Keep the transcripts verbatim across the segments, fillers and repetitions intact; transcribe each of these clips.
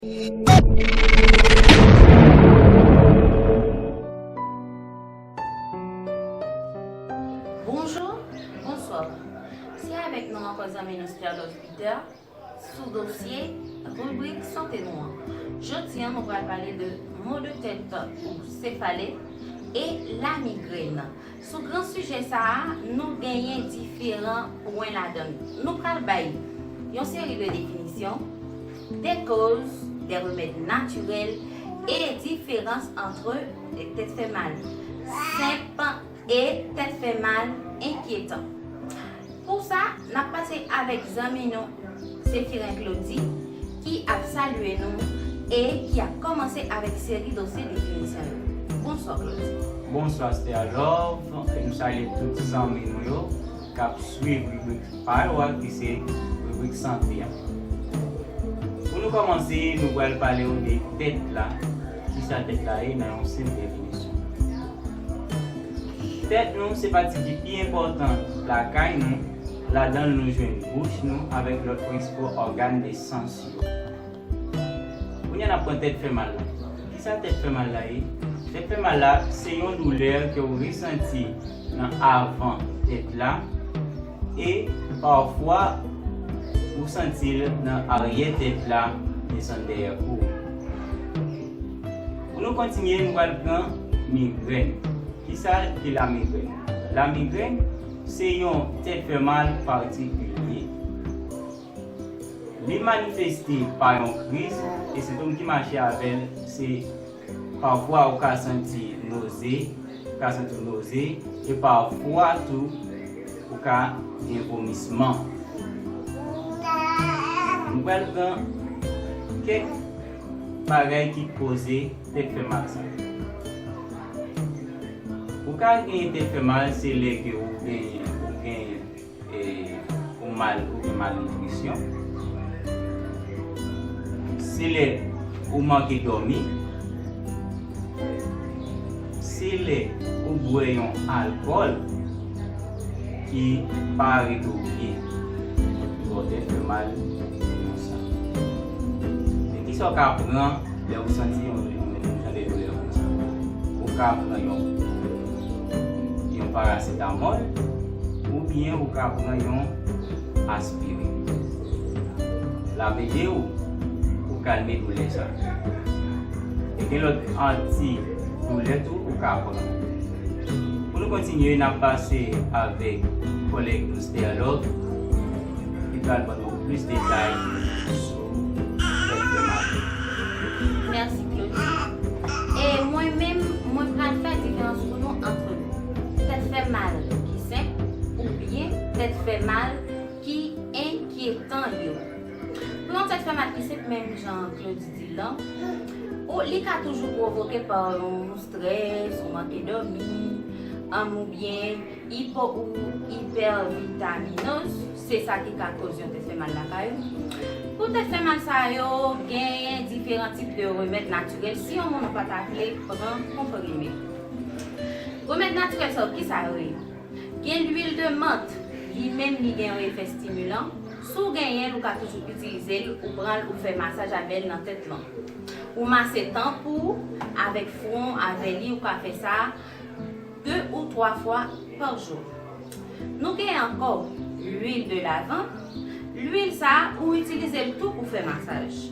Bonjou, bonswa. Se avèk nou ankò zanmi nou Sterlove Peter sou dosye ribrik sante nou an. Jodi a, nou pral pale de maux de tête ou céphalée e la migraine. Sou gran sijè sa a, nou genyen diferan pwen ladan l. Nou pral bay yon seri de definisyon, des causes, des remèdes naturels e diferans ant tèt fè mal senp e tèt fè mal enkyetan. Pou sa, n ap pase avèk zanmi nou Séphirin Claudy, ki ap salye nou e ki ap kòmanse avèk seri dosye definisyon yo. Bonswa, Claudy. Bonswa, Sterlove. E nou salye tout zanmi nou yo k ap swiv ribrik pa yo a, ki se ribrik sante a. Pou nou kòmanse, nou pral pale w de tèt la. Kisa tèt la ye nan yon senp definisyon? Tèt nou se pati ki pi enpòtan lakay nou. Ladan l nou jwenn bouch nou avèk lòt prensipal ògàn de sans yo. Kounye a n ap pran tèt fè mal la. Kisa tèt fè mal la ye? Tèt fè mal la se yon doulè ke w resanti nan avan tèt la e pafwa ou santi l nan aryè tèt la, desann dèyè kou. Pou nou kontinye, nou pral pran migrèn. Kisa ki la migrèn? La migrèn se yon tèt fè mal patikilye. Li manifeste pa yon kriz e sentòm ki mache avè l se pafwa ou ka santi noze, ou ka santi w noze e pafwa tou ou ka gen vomisman. Nou pral pran kèk bagay ki koze tèt fè mal sa. Ou ka gen tèt fè mal se lè ke ou gen, ou gen, e, ou mal, ou gen malnitrisyon. Se lè ou manke dòmi. Se lè ou bwè yon alkòl ki pa ret ou byen. Li fè w tèt fè mal konsa. Men kisa w ka pran lè ou santi yon, yon, yon jan de doulè konsa? Ou ka pran yon, yon parasetamòl, oubyen ou ka pran yon aspirin. L ap ede w pou kalme doulè sa. E gen lòt antidoulè tou ou ka pran. Pou nou kontinye, n ap pase avèk kòlèg nou Sterlove, ki pral ban nou plis detay sou tèt fè mal. Mèsi, Claudy. E mwen menm, mwen pral fè diferans pou nou ant tèt fè mal ki senp oubyen tèt fè mal ki enkyetan yo. Pou yon tèt fè mal ki senp, menm jan Claudy di l lan, ou, li ka toujou pwovoke pa yon strès, ou manke dòmi, anm, oubyen ipo ou ipèvitaminoz, se sa ki ka koz yon tèt fè mal lakay ou. Pou tèt fè mal sa yo, genyen diferan tip de remèd natirèl si yon moun ou pa ta vle pran konprime. Remèd natirèl sa yo, kisa yo ye? Gen lwil de mant, li menm li gen yon efè stimilan. Si w genyen l, ou ka toujou itilize l, ou pran l, ou fè masaj avè l nan tèt lan. Ou mase tanp ou avèk fwon avè li, ou ka fè sa de ou twa fwa pa jou. Nou gen ankò lwil de lavan. Lwil sa a, ou itilize l tou pou fè masaj.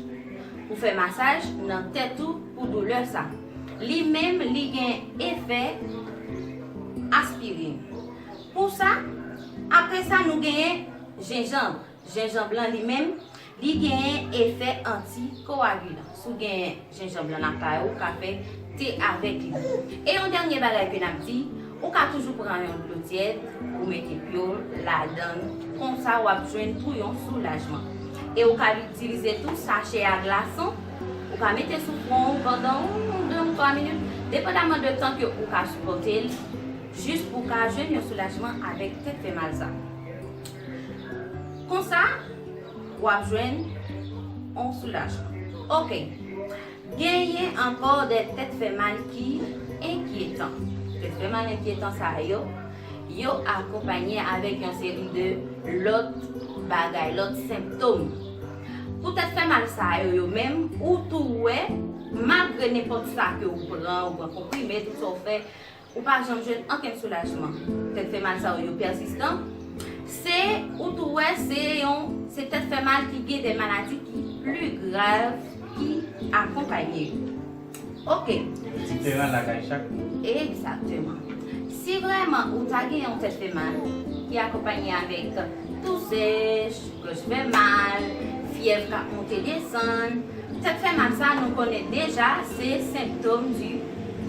Pou fè masaj nan tèt ou pou doulè sa. Li menm, li gen efè aspirin. Pou sa, apre sa, nou genyen jenjanm. Jenjanm lan li menm, li genyen efè antikoagilan. Si w genyen jenjanm lan lakay ou, ou ka fè te avèk li. E yon dènye bagay ke n ap di, ou ka toujou pran yon dlo tyèd, ou mete pye w ladan l, konsa w ap jwenn tou yon soulajman. E ou ka itilize tou sachè a glason, ou ka mete sou fwon ou pandan yon de ou twa minit, depandaman de tan ke ou ka sipòte l, jis pou w ka jwenn yon soulajman avèk tèt fè mal sa. Konsa, w ap jwenn yon soulajman. Oke. Genyen ankò de tèt fè mal ki enkyetan. Tèt fè mal enkyetan sa yo, yo akonpaye avèk yon seri de lòt bagay, lòt sentòm. Pou tèt fè mal sa yo, yo menm, ou nenpòt sa ke ou pran, ou pran konprime, tout sa ou fè, ou pa janm jwenn ankenn soulajman. Tèt fè mal sa yo, yo pèsistan. Se, ou tou wè, se yon, se tèt fè mal ki gen de maladi ki pli grav ki akonpanye yo. Ok. Diferan lakay chak moun. Egzakteman. Si vrèman ou ta gen yon tèt fè mal ki akonpanye avèk tou sèch, gòj fè mal, fyèv k ap monte desann, tèt fè mal sa nou konnen deja se senptòm di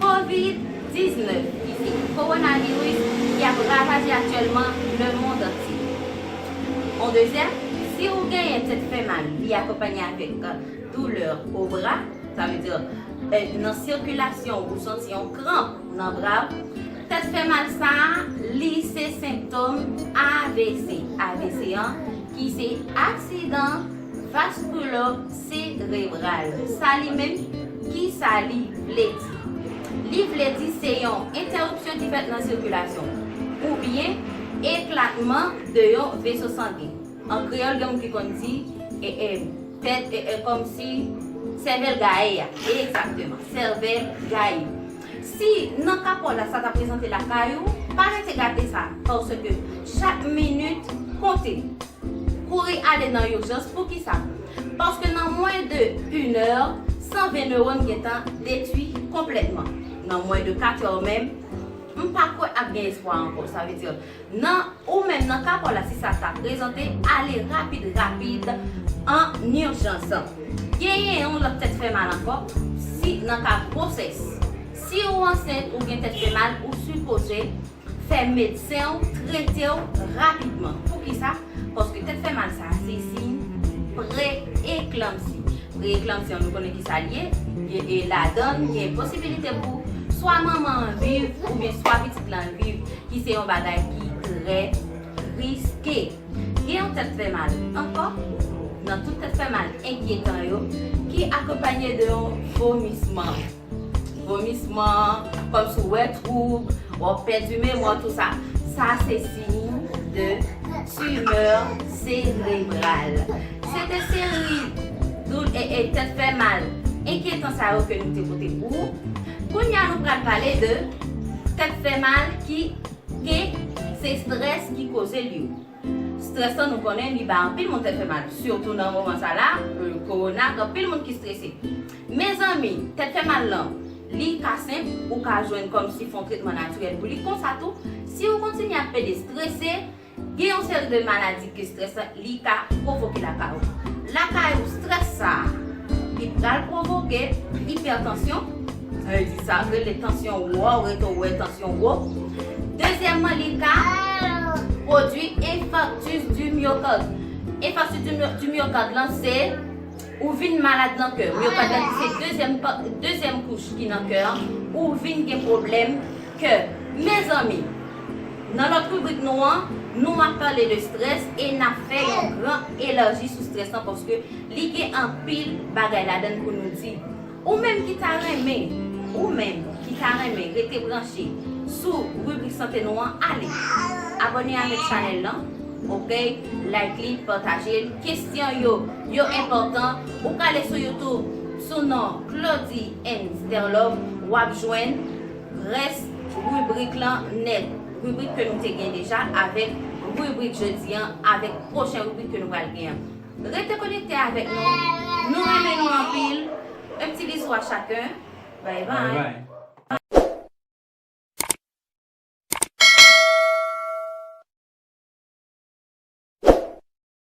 kovid diznèf, ki se kowonaviris ki ap ravaje aktyèlman lemonn antye. An dezyèm, si ou genyen tèt fè mal, li akonpanye avèk doulè o bra, sa vle di, eh, nan sikilasyon ou santi yon kranp nan bra w. Tèt fè mal sa a, li se senptòm A V C. A V C an, ki se aksidan vaskulo serebral. Sa li menm, kisa li vle di? Li vle di se yon entèripsyon ki fèt nan sikilasyon oubyen eklatman de yon veso sangen. An kreyòl, gen moun ki konn di, e, e, tèt, e, e, kòmsi sèvèl gaye a. Egzakteman, sèvèl gaye. Si nan ka pa w la sa ta prezante lakay ou, pa rete gade sa, paske chak minit konte. Kouri ale nan ijans. Poukisa? Paske nan mwens de inè, san ven newòn gentan detwi konplètman. Nan mwens de kat è menm, m pa kwè ap gen espwa ankò. Sa vle di, nan ou menm nan ka pa w la, si sa ta prezante, ale rapid rapid an ijans. Genyen yon lòt tèt fè mal ankò, si nan ka gwosès. Si ou ansent ou gen tèt fè mal, ou sipoze fè medsen w trete w rapidman. Poukisa? Paske tèt fè mal sa a se siy pre-eklanmsi. Pre-eklanmsi an, nou konnen kisa l ye, e, e ladan l gen posibilite pou swa manman an viv oubyen swa pitit lan viv, ki se yon bagay ki trè riske. Gen yon tèt fè mal ankò nan tout tèt fè mal enkyetan yo, ki akonpanye de yon vomisman. Vomisman, kòmsi w wè twoub, w ap pèdi memwa, tou sa. Sa se siy de timè serebral. Se te seri doul-, e, e, tèt fè mal enkyetan sa yo ke nou te pote pou ou. Kounye a, nou pral pale de tèt fè mal ki gen, se estrès ki koze li yo. Estrès lan, nou konnen li bay anpil moun tèt fè mal, sitou nan moman sa la, e, kowona, gen anpil moun ki estrese. Mezanmi, tèt fè mal lan, li ka senp, ou ka jwenn kòmsi fè yon tretman natirèl pou li. Konsa tou, si ou kontinye ap pede estrese, gen yon seri de maladi ke estrès lan, li ka pwovoke lakay ou. Lakay ou, estrès sa a, li pral pwovoke ipètansyon, sa vle di sa rele tansyon wo, ou rete ou wè tansyon wo. Dezyèmman, li ka pwodui enfarktis di myokard. Enfarktis di myo-, di myokard lan, se ou vin malad nan kè. Myokard lan ki se dezyèm pa-, dezyèm kouch ki nan kè an, ou vin gen pwoblèm kè. Mezanmi, nan lòt ribrik nou an, nou ap pale de estrès e n ap fè yon gran elaji sou estrès lan paske li gen anpil bagay ladan l pou nou di. Ou menm ki ta renmen, ou menm ki ta renmen rete branche sou ribrik sante nou an, ale abòne avèk chanèl lan, ok? Like li, pataje l. Kesyon yo, yo enpòtan. Ou ka ale sou YouTube sou non Claudie N Sterlove, w ap jwenn rès ribrik lan nèt. Ribrik ke nou te gen deja avèk ribrik jodi an, avèk pwochen ribrik ke nou pral gen an. Rete konekte avèk nou. Nou renmen nou anpil. Un petit bisou à chacun. Bye bye. Bye bye.